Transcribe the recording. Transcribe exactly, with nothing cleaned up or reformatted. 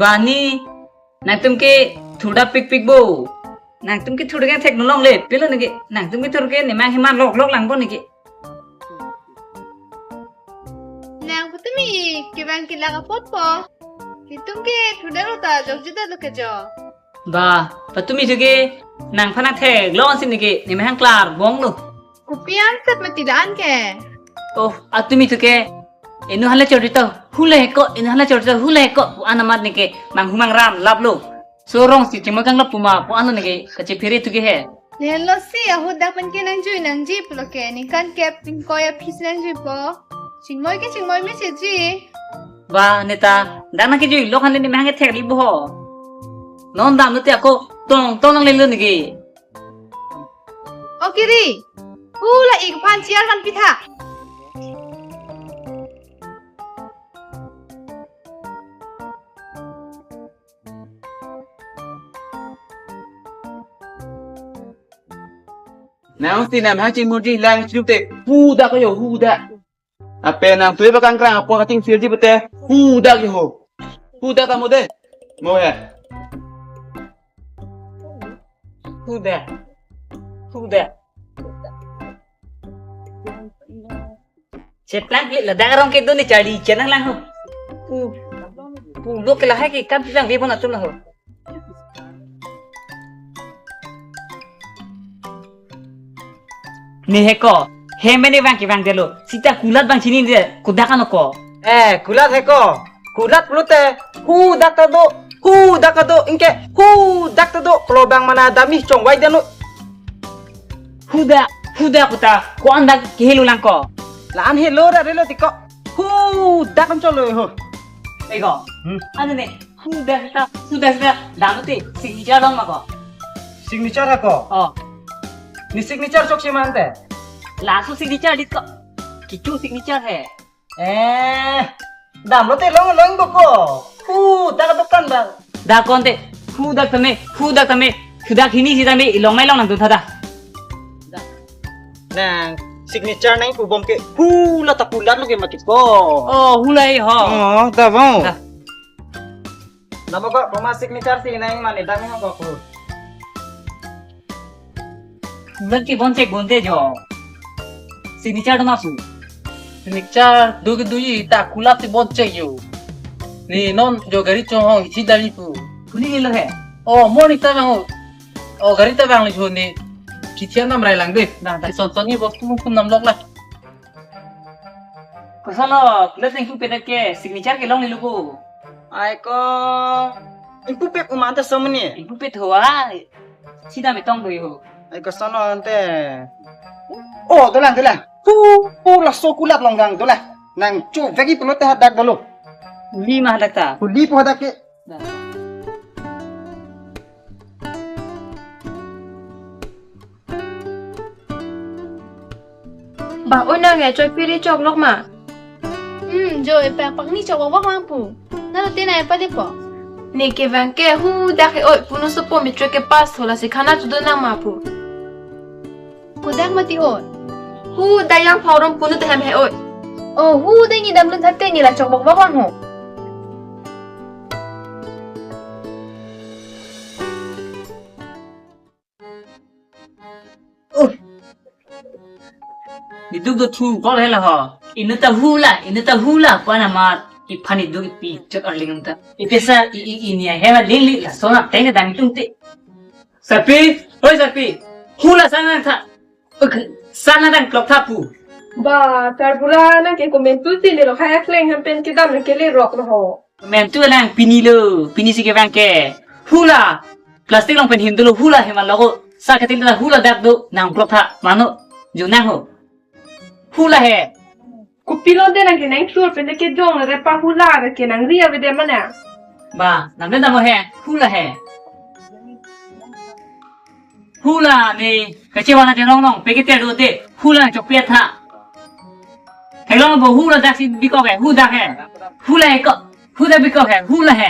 Bani, nangtum ke thurda pikpik bo. Nangtum ke thurda ke thek nulong le, pilo neke. Nangtum ke thur ke nemang heman lok lok lang bo neke. Nang patumi kevang kelak apot po. Itum ke thurda lo ta jok juda lo ke jo. Ba, patumi thu ke nangphan nangtheklong si neke, nemang klar bong lo. Kopi an set mati dan ke. Oh, atumi thu ke. Inu hala chorita hula heko, inu hala chorita hula heko. Pu an amat neke, manghu mangram lap lo. So rong si chimoi kang lap puma, pu an lo neke, kachephere thu ke he. Nelo si, ahudak pen ke nangjui nangji pulo ke, ningkan kep ingkoi aphi si nangjuipo. Chingmoi ke chingmoi me si ji. Ba, neta, dak nang kejui lok han le nemang ke thek li bo ho. Non dam lo te ako, tong tong nang le lo neke. O Kiri, hula ik phan chair kan pitha. Nang si nemang chingmurji lang chirute hudak yo hudak. Ape nang tui bakang krang apo kating sirji pute hudak yo ho. Hudak ta mo de. Mo he. Hudak. Hudak. Cheplang klik ladak arong kedo ne charli chenang lang ho. Pu. Pu lo ke lahai ke kam bilang bebon atum lang ho. Ne heko, he mene bang kevang delo, sita kulat bang chini de, kudak ano ko. Eh, kulat heko, kulat pulote, hudak ta do, hudak ta do, ingke, hudak ta do, pulo bang mana dami chongvai deno. Hudak, hudak kuta, ko-an dak kehelo lang ko. La-an helo ra relo tiko, hudak an cholo ho. Ego, Hmm. Ano ne, hudak ta, hudak ta, dam te, signature long ma ko. Signature ha ko? Oh. Ne signature chok si mante? Laso signature dit ko. Kichu signature he. Eh, dam lo te long long bo ko. Hudak dokan ba. Da konte, hudak tame, hudak tame, hudak hini si tame, ilong mai long nang tun thada. Nang signature nang pu bom ke, hula ta kulat lo ke mati ko. Oh, hula he ho. Oh, da bang. Da. Namo ko, boma signature si nang mane dam ko ko. Kulat ke bon chek bonte jo. Signature do masu. Signature do ke do yi ta kulat si bon chek yo. Ne non jo gari chonghong isi dali pu. Kuni ni lo he. Oh, mo ni ta bang ho. Oh, gari ta bang le jo ne. Kithian nam rai lang de. Na, ta son son ni bos tu pun nam lok la. Koson lo, kulat nang ingpupet ke, signature ke long ni lo ko. Ai ko, ingpupet uman ta somni. Ingpupet ho a, sida metong do ho. Ai koson lo ante. Oh, dolang, dolang. Pu, pu laso kulat long gang, dolang. Nang chu vegi pulote hadak dolo. Huli ma hadak ta. Huli pu hadak ke. Da. Ba, oi nang ya, choi piri chok lok ma. Hmm, jo, epak pak ni chok wak wak lang pu. Na lo tina epa di po. Ne kevang ke hudak he oi, punu sopo matric ke pass hola si khana chudo nang ma pu. Hudak mati oi. Hudak yang forum punu te hem he oi. Oh, hudak ni dam lun thate ni la chok bok bok lang ho. Uh. Niduk do thu kol hela ho. Inu ta hula, inu ta hula, pu an amat. Iphan niduk ipi chot arling ta. Ipesa i i i ni hela ling ling la sona teng dang tung te. Sarpi, oi Sarpi. Hula sana tha. Uk, sana dang klok tha pu. Ba, tarbura nang ke komentu si le lo khaya kleng hem pen kedam nang ke le rok lo ho. Mentu lang pini lo, pini si kevang ke. Hula. Plastic long pen hindu lo hula heman lo ko. Sa ketil ta hula dak do nang klok tha. Mano. Ju nang ho. Hula he. Kopilo de nang ke nang sur pen de kejong re pa hula re ke nang ria vede mana. Ba, nang de namo he. Hula he. Hula ne, kachewana te nong nong, peke te do te, hula chok pia tha. Helong bo hula dak si bikok he, hu dak he. Hula he ko, hu dak bikok he, hula he.